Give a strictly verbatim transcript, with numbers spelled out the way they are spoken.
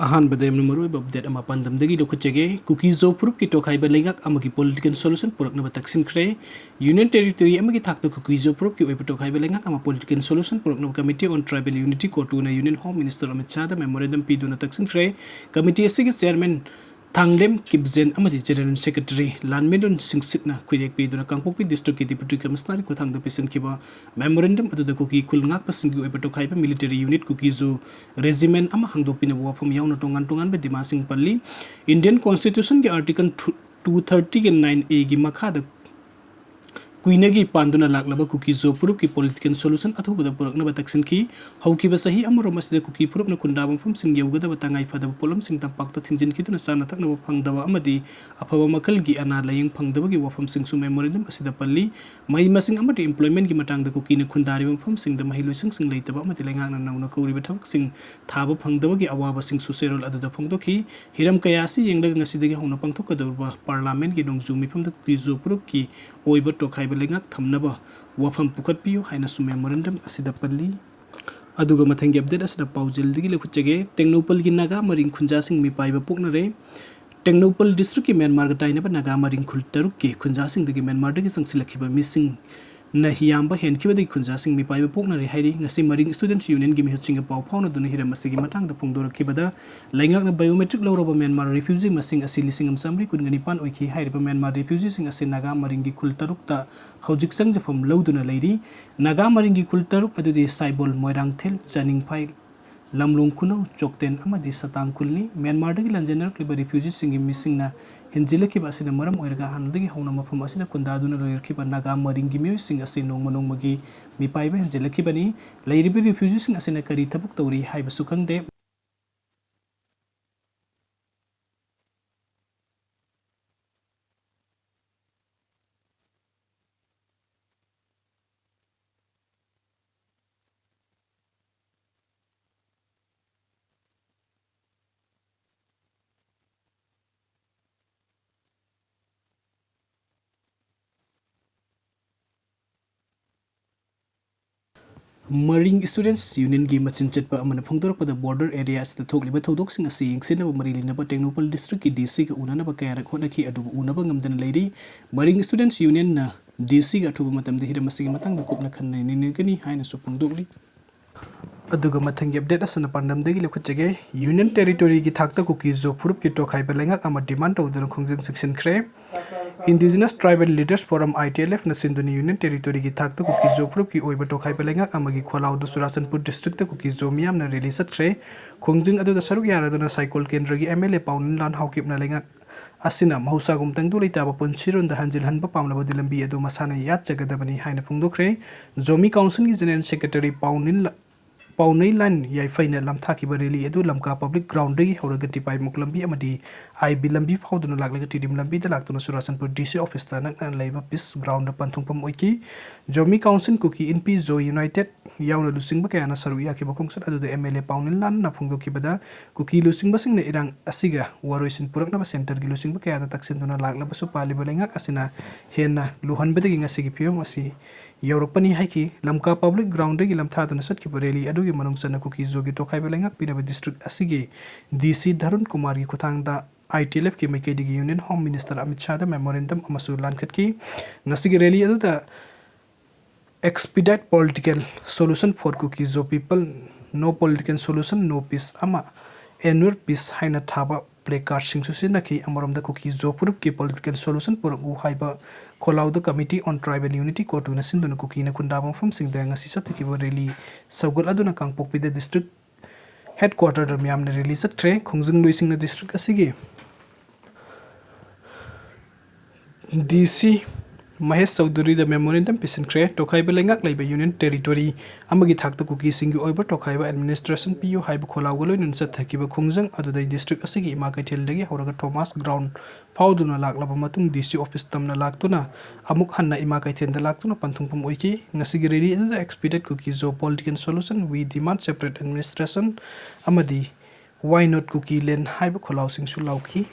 ꯑꯍꯥꯟꯕꯗ ꯌꯥꯝꯅ ꯃꯔꯨꯑꯣꯏꯕ ꯑꯞꯗꯦꯠ ꯑꯃ ꯄꯥꯟꯗꯝꯗꯒꯤ ꯂꯧꯈꯠꯆꯒꯦ꯫ ꯀꯨꯀꯤ-ꯖꯣ ꯐꯨꯔꯨꯞꯀꯤ ꯇꯣꯈꯥꯏꯕ ꯂꯩꯉꯥꯛ ꯑꯃꯒꯤ ꯄꯣꯂꯤꯇꯤꯀꯦꯜ ꯁꯣꯂꯨꯁꯟ ꯄꯨꯔꯛꯅꯕ ꯇꯛꯁꯤꯟꯈ꯭ꯔꯦ꯫ ꯌꯨꯅꯤꯌꯟ ꯇꯦꯔꯤꯇꯣꯔꯤ ꯑꯃꯒꯤ ꯊꯥꯛꯇ ꯀꯨꯀꯤ-ꯖꯣ ꯐꯨꯔꯨꯞꯀꯤ ꯑꯣꯏꯕ ꯇꯣꯈꯥꯏꯕ ꯂꯩꯉꯥꯛ ꯑꯃ ꯄꯣꯂꯤꯇꯤꯀꯦꯜ ꯁꯣꯂꯨꯁꯟ ꯄꯨꯔꯛꯅꯕ ꯀꯃꯤꯇꯤ ꯑꯣꯟ ꯇ꯭ꯔꯥꯏꯕꯦꯜ ꯌꯨꯅꯤꯇꯤ, ꯀꯣꯇꯨꯅ ꯌꯨꯅꯤꯌꯟ ꯍꯣꯝ ꯃꯤꯅꯤꯁꯇꯔ ꯑꯃꯤꯠ ꯁꯥꯍꯗ ꯃꯦꯃꯣꯔꯦꯟꯗꯝ ꯄꯤꯗꯨꯅ ꯇꯛꯁꯤꯟꯈ꯭ꯔꯦ꯫ ꯀꯃꯤꯇꯤ ꯑꯁꯤꯒꯤ ꯆꯦꯌꯔꯃꯦꯟ ꯊꯥꯡꯂꯦꯝ ꯀꯤꯞꯖꯦꯟ ꯑꯃꯗꯤ ꯖꯦꯅꯔꯦꯜ ꯁꯦꯀ꯭ꯔꯦꯇꯔꯤ ꯂꯥꯟꯃꯤꯂꯣꯟ ꯁꯤꯡꯁꯤꯠꯅ ꯈꯨꯠꯌꯦꯛ ꯄꯤꯗꯨꯅ ꯀꯥꯡꯄꯣꯛꯄꯤ ꯗꯤꯁꯇ꯭ꯔꯤꯛꯀꯤ ꯗꯤꯄ꯭ꯌꯨꯇꯤ ꯀꯃꯤꯁꯅꯔꯒꯤ ꯈꯨꯠꯊꯥꯡꯗ ꯄꯤꯁꯤꯟꯈꯤꯕ ꯃꯦꯃꯣꯔꯦꯟꯗꯝ ꯑꯗꯨꯗ ꯀꯨꯀꯤ ꯈꯨꯜ ꯉꯥꯛꯄꯁꯤꯡꯒꯤ ꯑꯣꯏꯕ ꯇꯣꯈꯥꯏꯕ ꯃꯤꯂꯤꯇꯔꯤ ꯌꯨꯅꯤꯠ ꯀꯨꯀꯤ-ꯖꯣ ꯔꯦꯖꯤꯃꯦꯟ ꯑꯃ ꯍꯥꯡꯗꯣꯛꯄꯤꯅꯕ ꯋꯥꯐꯝ ꯌꯥꯎꯅ ꯇꯣꯉꯥꯟ ꯇꯣꯉꯥꯟꯕ ꯗꯤꯃꯥꯟꯁꯤꯡ ꯄꯜꯂꯤ꯫ ꯏꯟꯗꯤꯌꯟ ꯀꯣꯟꯁꯇꯤꯇ꯭ꯌꯨꯁꯟꯒꯤ ꯑꯥꯔꯇꯤꯀꯜ ꯇꯨ ꯊꯥꯔꯇꯤꯒ ꯅꯥꯏꯟ ꯑꯦꯒꯤ ꯃꯈꯥꯗ ꯀꯨꯏꯅꯒꯤ ꯄꯥꯟꯗꯨꯅ ꯂꯥꯛꯂꯕ ꯀꯨꯀꯤ-ꯖꯣ ꯐꯨꯔꯨꯞꯀꯤ ꯄꯣꯂꯤꯇꯤꯀꯦꯜ ꯁꯣꯂꯨꯁꯟ ꯑꯊꯨꯕꯗ ꯄꯨꯔꯛꯅꯕ ꯇꯛꯁꯤꯟꯈꯤ꯫ ꯍꯧꯈꯤꯕ ꯆꯍꯤ ꯑꯃꯔꯣꯝ ꯑꯁꯤꯗ ꯀꯨꯀꯤ ꯐꯨꯔꯨꯞꯅ ꯈꯨꯟꯗꯥꯕ ꯃꯐꯝꯁꯤꯡ ꯌꯧꯒꯗꯕ ꯇꯉꯥꯏ ꯐꯗꯕ ꯄꯣꯠꯂꯝꯁꯤꯡ ꯇꯝꯄꯥꯛꯇ ꯊꯤꯡꯖꯤꯟꯈꯤꯗꯨꯅ ꯆꯥꯅ ꯊꯛꯅꯕ ꯐꯪꯗꯕ ꯑꯃꯗꯤ ꯑꯐꯕ ꯃꯈꯜꯒꯤ ꯑꯅꯥ ꯂꯥꯌꯦꯡ ꯐꯪꯗꯕꯒꯤ ꯋꯥꯐꯝꯁꯤꯡꯁꯨ ꯃꯦꯃꯣꯔꯦꯟꯗꯝ ꯑꯁꯤꯗ ꯄꯜꯂꯤ꯫ ꯃꯍꯩ ꯃꯁꯤꯡ ꯑꯃꯗꯤ employmentꯀꯤ ꯃꯇꯥꯡꯗ ꯀꯨꯀꯤꯅ ꯈꯨꯟꯗꯥꯔꯤꯕ ꯃꯐꯝꯁꯤꯡꯗ ꯃꯍꯩꯂꯣꯏꯁꯪꯁꯤꯡ ꯂꯩꯇꯕ ꯑꯃꯗꯤ ꯂꯩꯉꯥꯛꯅ ꯅꯧꯅ ꯀꯧꯔꯤꯕ ꯊꯕꯛꯁꯤꯡ ꯊꯥꯕ ꯐꯪꯗꯕꯒꯤ ꯑꯋꯥꯕꯁꯤꯡꯁꯨ ꯆꯦꯔꯣꯜ ꯑꯗꯨꯗ ꯐꯣꯡꯗꯣꯛꯈꯤ꯫ ꯍꯤꯔꯝ ꯀꯌꯥ ꯑꯁꯤ ꯌꯦꯡꯂꯒ ꯉꯁꯤꯗꯒꯤ ꯍꯧꯅ ꯄꯥꯡꯊꯣꯛꯀꯗꯧꯔꯤꯕ ꯄꯥꯔꯂꯥꯃꯦꯟꯒꯤ ꯅꯣꯡꯖꯨ ꯃꯤꯐꯝꯗ ꯀꯨꯀꯤ-ꯖꯣ ꯐꯨꯔꯨꯞꯀꯤ ꯑꯣꯏꯕ ꯇꯣꯈꯥꯏꯕ ꯂꯩꯉꯥꯛ ꯊꯝꯅꯕ ꯋꯥꯐꯝ ꯄꯨꯈꯠꯄꯤꯌꯨ ꯍꯥꯏꯅꯁꯨ ꯃꯦꯃꯣꯔꯦꯟꯗꯝ ꯑꯁꯤꯗ ꯄꯜꯂꯤ꯫ ꯑꯗꯨꯒ ꯃꯊꯪꯒꯤ ꯑꯞꯗꯦꯠ ꯑꯁꯤꯅ ꯄꯥꯎꯖꯦꯜꯗꯒꯤ ꯂꯧꯈꯠꯆꯒꯦ꯫ ꯇꯦꯡꯅꯧꯄꯜꯒꯤ ꯅꯥꯒꯥ ꯃꯔꯤꯡ ꯈꯨꯟꯖꯥꯁꯤꯡ ꯃꯤꯄꯥꯏꯕ ꯄꯣꯛꯅꯔꯦ꯫ ꯇꯦꯡꯅꯧꯄꯜ ꯗꯤꯁꯇ꯭ꯔꯤꯛꯀꯤ ꯃ꯭ꯌꯥꯟꯃꯥꯔꯒ ꯇꯥꯏꯅꯕ ꯅꯥꯒꯥ ꯃꯔꯤꯡ ꯈꯨꯜ ꯇꯔꯨꯛꯀꯤ ꯈꯨꯟꯖꯥꯁꯤꯡꯗꯒꯤ ꯃ꯭ꯌꯥꯟꯃꯥꯔꯗꯒꯤ ꯆꯪꯁꯤꯜꯂꯛꯈꯤꯕ ꯃꯤꯁꯤꯡꯅ ꯌꯥꯝꯕ ꯍꯦꯟꯈꯤꯕꯗꯒꯤ ꯈꯨꯟꯖꯥꯁꯤꯡ ꯃꯤꯄꯥꯏꯕ ꯄꯣꯛꯅꯔꯦ ꯍꯥꯏꯔꯤ꯫ ꯉꯁꯤ ꯃꯔꯤꯡ ꯏꯁꯇꯨꯗꯦꯟꯠꯁ ꯌꯨꯅꯤꯌꯟꯒꯤ ꯃꯤꯍꯨꯠꯁꯤꯡꯒ ꯄꯥꯎ ꯐꯥꯎꯅꯗꯨꯅ ꯍꯤꯔꯝ ꯑꯁꯤꯒꯤ ꯃꯇꯥꯡꯗ ꯐꯣꯡꯗꯣꯔꯛꯈꯤꯕꯗ, ꯂꯩꯉꯥꯛꯅ ꯕꯥꯏꯑꯣꯃꯦꯇ꯭ꯔꯤꯛ ꯂꯧꯔꯕ ꯃ꯭ꯌꯥꯟꯃꯥꯔ ꯔꯤꯐ꯭ꯌꯨꯖꯤ ꯃꯁꯤꯡ ꯑꯁꯤ ꯂꯤꯁꯤꯡ ꯑꯃ ꯆꯥꯃꯔꯤ ꯀꯨꯟꯒ ꯅꯤꯄꯥꯟ ꯑꯣꯏꯈꯤ꯫ ꯍꯥꯏꯔꯤꯕ ꯃ꯭ꯌꯥꯟꯃꯥꯔ ꯔꯤꯐ꯭ꯌꯨꯖꯤꯁꯤꯡ ꯑꯁꯤ ꯅꯥꯒꯥ ꯃꯔꯤꯡꯒꯤ ꯈꯨꯜ ꯇꯔꯨꯛꯇ ꯍꯧꯖꯤꯛ ꯆꯪꯖꯐꯝ ꯂꯧꯗꯨꯅ ꯂꯩꯔꯤ꯫ ꯅꯥꯒꯥ ꯃꯔꯤꯡꯒꯤ ꯈꯨꯜ ꯇꯔꯨꯛ ꯑꯗꯨꯗꯤ ꯁꯥꯏꯕꯣꯜ, ꯃꯣꯏꯔꯥꯡꯊꯦꯜ, ꯆꯥꯅꯤꯡꯐꯥꯏ, ꯂꯝꯂꯣꯡ ꯈꯨꯅꯧ, ꯆꯣꯛꯇꯦꯟ ꯑꯃꯗꯤ ꯁꯇꯥꯡ ꯈꯨꯜꯅꯤ꯫ ꯃ꯭ꯌꯥꯟꯃꯥꯔꯗꯒꯤ ꯂꯥꯟꯖꯦꯟꯅꯔꯛꯂꯤꯕ ꯔꯤꯐ꯭ꯌꯨꯖꯤꯁꯤꯡꯒꯤ ꯃꯤꯁꯤꯡꯅ ꯍꯦꯟꯖꯤꯜꯂꯛꯈꯤꯕ ꯑꯁꯤꯅ ꯃꯔꯝ ꯑꯣꯏꯔꯒ ꯍꯥꯟꯅꯗꯒꯤ ꯍꯧꯅ ꯃꯐꯝ ꯑꯁꯤꯗ ꯈꯨꯟꯗꯥꯗꯨꯅ ꯂꯩꯔꯛꯈꯤꯕ ꯅꯥꯒꯥ ꯃꯔꯤꯡꯒꯤ ꯃꯤꯑꯣꯏꯁꯤꯡ ꯑꯁꯤ ꯅꯣꯡꯃ ꯅꯣꯡꯃꯒꯤ ꯃꯤꯄꯥꯏꯕ ꯍꯦꯟꯖꯤꯜꯂꯛꯈꯤꯕꯅꯤ꯫ ꯂꯩꯔꯤꯕ ꯔꯤꯐ꯭ꯌꯨꯖꯤꯁꯤꯡ ꯑꯁꯤꯅ ꯀꯔꯤ ꯊꯕꯛ ꯇꯧꯔꯤ ꯍꯥꯏꯕꯁꯨ ꯈꯪꯗꯦ꯫ ꯃꯔꯤꯡ Students Unionꯒꯤ ꯃꯆꯤꯟ ꯆꯠꯄ ꯑꯃꯅ ꯐꯣꯡꯗꯣꯔꯛꯄꯗ, border area ꯑꯁꯤꯗ ꯊꯣꯛꯂꯤꯕ ꯊꯧꯗꯣꯛꯁꯤꯡ ꯑꯁꯤ ꯌꯦꯡꯁꯤꯟꯅꯕ ꯃꯔꯤ ꯂꯩꯅꯕ ꯇꯦꯡꯅꯧꯄꯜ districtꯀꯤ DCꯒ ꯎꯅꯅꯕ ꯀꯌꯥꯔꯛ ꯍꯣꯠꯅꯈꯤ, ꯑꯗꯨꯕꯨ ꯎꯅꯕ ꯉꯝꯗꯅ ꯂꯩꯔꯤ꯫ ꯃꯔꯤꯡ Students Unionꯅ DCꯒ ꯑꯊꯨꯕ ꯃꯇꯝꯗ ꯍꯤꯔꯝ ꯑꯁꯤꯒꯤ ꯃꯇꯥꯡꯗ ꯀꯨꯞꯅ ꯈꯟꯅ ꯅꯩꯅꯒꯅꯤ ꯍꯥꯏꯅꯁꯨ ꯐꯣꯡꯗꯣꯛꯂꯤ꯫ ꯑꯗꯨꯒ ꯃꯊꯪꯒꯤ update ꯑꯁꯤꯅ ꯄꯥꯟꯗꯝꯗꯒꯤ ꯂꯧꯈꯠꯆꯒꯦ꯫ Union Territoryꯒꯤ ꯊꯥꯛꯇ ꯀꯨꯀꯤ ꯖꯣ ꯐꯨꯔꯨꯞꯀꯤ ꯇꯣꯈꯥꯏꯕ ꯂꯩꯉꯥꯛ ꯑꯃ demand ꯇꯧꯗꯨꯅ ꯈꯣꯡꯖꯪ ꯆꯦꯛꯁꯤꯟꯈ꯭ꯔꯦ꯫ Indigenous Tribal Leaders Forum, ITLFꯅ ꯁꯤꯟꯗꯨꯅ Union Territoryꯒꯤ ꯊꯥꯛꯇ ꯀꯨꯀꯤ ꯖꯣ ꯐꯨꯔꯨꯞꯀꯤ ꯑꯣꯏꯕ ꯇꯣꯈꯥꯏꯕ ꯂꯩꯉꯥꯛ ꯑꯃꯒꯤ ꯈꯣꯜꯂꯥꯎꯗ ꯆꯨꯔꯥꯆꯥꯟꯄꯨꯔ districtꯇ ꯀꯨꯀꯤ ꯖꯣ ꯃꯤꯌꯥꯝꯅ rally ꯆꯠꯈ꯭ꯔꯦ꯫ ꯈꯣꯡꯖꯪ ꯑꯗꯨꯗ ꯁꯔꯨꯛ ꯌꯥꯔꯗꯨꯅ ꯁꯥꯏꯀꯣꯜ ꯀꯦꯟꯗ꯭ꯔꯒꯤ MLA ꯄꯥꯎꯅꯤꯟꯂꯥꯜ ꯍꯥꯎꯀꯤꯞꯅ ꯂꯩꯉꯥꯛ ꯑꯁꯤꯅ ꯃꯍꯧꯁꯥꯒꯨꯝ ꯇꯪꯗꯨ ꯂꯩꯇꯥꯕ ꯄꯨꯟꯁꯤꯔꯣꯟꯗ ꯍꯟꯖꯤꯜꯍꯟꯕ ꯄꯥꯝꯂꯕꯗꯤ ꯂꯝꯕꯤ ꯑꯗꯨ ꯃꯁꯥꯅ ꯌꯥꯠꯆꯒꯗꯕꯅꯤ ꯍꯥꯏꯅ ꯐꯣꯡꯗꯣꯛꯈ꯭ꯔꯦ꯫ ꯖꯣꯃꯤ Councilꯒꯤ General Secretary ꯄꯥꯎꯅꯤꯟ ꯂ-, ꯄꯥꯎꯅꯩꯂꯥꯟ ꯌꯥꯏꯐꯩꯅ ꯂꯝꯊꯥꯈꯤꯕ rally ꯑꯗꯨ ꯂꯝꯀꯥ Public Groundꯗꯒꯤ ꯍꯧꯔꯒ ꯇꯤꯄꯥꯏꯃꯨꯛ ꯂꯝꯕꯤ ꯑꯃꯗꯤ IB ꯂꯝꯕꯤ ꯐꯥꯎꯗꯨꯅ ꯂꯥꯛꯂꯒ ꯇꯤꯗꯤꯝ ꯂꯝꯕꯤꯗ ꯂꯥꯛꯇꯨꯅ ꯆꯨꯔꯥꯆꯥꯟꯄꯨꯔ DC officeꯇ ꯅꯛꯅ ꯂꯩꯕ Peace Groundꯗ ꯄꯟꯊꯨꯡꯐꯝ ꯑꯣꯏꯈꯤ꯫ ꯖꯣꯃꯤ Council, ꯀꯨꯀꯤ ꯏꯟꯄꯤ ꯖꯣ United ꯌꯥꯎꯅ ꯂꯨꯆꯤꯡꯕ ꯀꯌꯥꯅ ꯁꯔꯨꯛ ꯌꯥꯈꯤꯕ ꯈꯣꯡꯆꯠ ꯑꯗꯨꯗ MLA ꯄꯥꯎꯅꯤꯟꯂꯥꯟꯅ ꯐꯣꯡꯗꯣꯛꯈꯤꯕꯗ, ꯀꯨꯀꯤ ꯂꯨꯆꯤꯡꯕꯁꯤꯡꯅ ꯏꯔꯥꯡ ꯑꯁꯤꯒ ꯋꯥꯔꯣꯏꯁꯤꯟ ꯄꯨꯔꯛꯅꯕ centreꯒꯤ ꯂꯨꯆꯤꯡꯕ ꯀꯌꯥꯗ ꯇꯛꯁꯤꯟꯗꯨꯅ ꯂꯥꯛꯂꯕꯁꯨ, ꯄꯥꯜꯂꯤꯕ ꯂꯩꯉꯥꯛ ꯑꯁꯤꯅ ꯍꯦꯟꯅ ꯂꯨꯍꯟꯕꯗꯒꯤ ꯉꯁꯤꯒꯤ ꯐꯤꯕꯝ ꯑꯁꯤ ꯌꯧꯔꯛꯄꯅꯤ ꯍꯥꯏꯈꯤ꯫ ꯂꯝꯀꯥ Public Groundꯗꯒꯤ ꯂꯝꯊꯥꯗꯨꯅ ꯆꯠꯈꯤꯕ rally ꯑꯗꯨꯒꯤ ꯃꯅꯨꯡ ꯆꯟꯅ ꯀꯨꯀꯤ ꯖꯣꯒꯤ ꯇꯣꯈꯥꯏꯕ ꯂꯩꯉꯥꯛ ꯄꯤꯅꯕ district ꯑꯁꯤꯒꯤ DC ꯙꯔꯨꯟ ꯀꯨꯃꯥꯔꯒꯤ ꯈꯨꯠꯊꯥꯡꯗ ITLFꯀꯤ ꯃꯥꯏꯀꯩꯗꯒꯤ Union Home Minister Amit ꯁꯥꯍꯗ memorandum ꯑꯃꯁꯨ ꯂꯥꯟꯈꯠꯈꯤ꯫ ꯉꯁꯤꯒꯤ rally ꯑꯗꯨꯗ Expedite Political Solution for Kuki Zo People, No Political Solution, No Peace ꯑꯃ Annual Peace ꯍꯥꯏꯅ ꯊꯥꯕ placardꯁꯤꯡꯁꯨ ꯁꯤꯖꯤꯟꯅꯈꯤ꯫ ꯑꯃꯔꯣꯝꯗ ꯀꯨꯀꯤ ꯖꯣ ꯐꯨꯔꯨꯞꯀꯤ political solution ꯄꯨꯔꯛꯎ ꯍꯥꯏꯕ ꯈꯣꯜꯂꯥꯎꯗ Committee on Tribal Unity, ꯀꯣꯇꯨꯅ ꯁꯤꯟꯗꯨꯅ ꯀꯨꯀꯤꯅ ꯈꯨꯟꯗꯥꯕ ꯃꯐꯝꯁꯤꯡꯗ ꯉꯁꯤ ꯆꯠꯊꯈꯤꯕ rally ꯁꯧꯒꯠꯂꯗꯨꯅ ꯀꯥꯡꯄꯣꯛꯄꯤꯗ district headquarterꯗ ꯃꯤꯌꯥꯝꯅ rally ꯆꯠꯈ꯭ꯔꯦ꯫ ꯈꯣꯡꯖꯪꯂꯣꯏꯁꯤꯡꯅ district ꯑꯁꯤꯒꯤ DC ꯃꯍꯦꯁ ꯆꯧꯙꯨꯔꯤꯗ memorandum ꯄꯤꯁꯤꯟꯈ꯭ꯔꯦ꯫ ꯇꯣꯈꯥꯏꯕ ꯂꯩꯉꯥꯛ ꯂꯩꯕ Union Territory ꯑꯃꯒꯤ ꯊꯥꯛꯇ ꯀꯨꯀꯤꯁꯤꯡꯒꯤ ꯑꯣꯏꯕ ꯇꯣꯈꯥꯏꯕ administration ꯄꯤꯌꯨ ꯍꯥꯏꯕ ꯈꯣꯜꯂꯥꯎꯒ ꯂꯣꯏꯅꯅ ꯆꯠꯊꯈꯤꯕ ꯈꯣꯡꯖꯪ ꯑꯗꯨꯗ district ꯑꯁꯤꯒꯤ ꯏꯃꯥ ꯀꯩꯊꯦꯜꯗꯒꯤ ꯍꯧꯔꯒ Thomas Ground ꯐꯥꯎꯗꯨꯅ ꯂꯥꯛꯂꯕ ꯃꯇꯨꯡ, DC office ꯇꯝꯅ ꯂꯥꯛꯇꯨꯅ ꯑꯃꯨꯛ ꯍꯟꯅ ꯏꯃꯥ ꯀꯩꯊꯦꯜꯗ ꯂꯥꯛꯇꯨꯅ ꯄꯟꯊꯨꯡꯐꯝ ꯑꯣꯏꯈꯤ꯫ ꯉꯁꯤꯒꯤ rally ꯑꯗꯨꯗ Expedite Kuki Zo Political Solution, We Demand Separate Administration ꯑꯃꯗꯤ Why Not Kuki Land ꯍꯥꯏꯕ ꯈꯣꯜꯂꯥꯎꯁꯤꯡꯁꯨ ꯂꯥꯎꯈꯤ꯫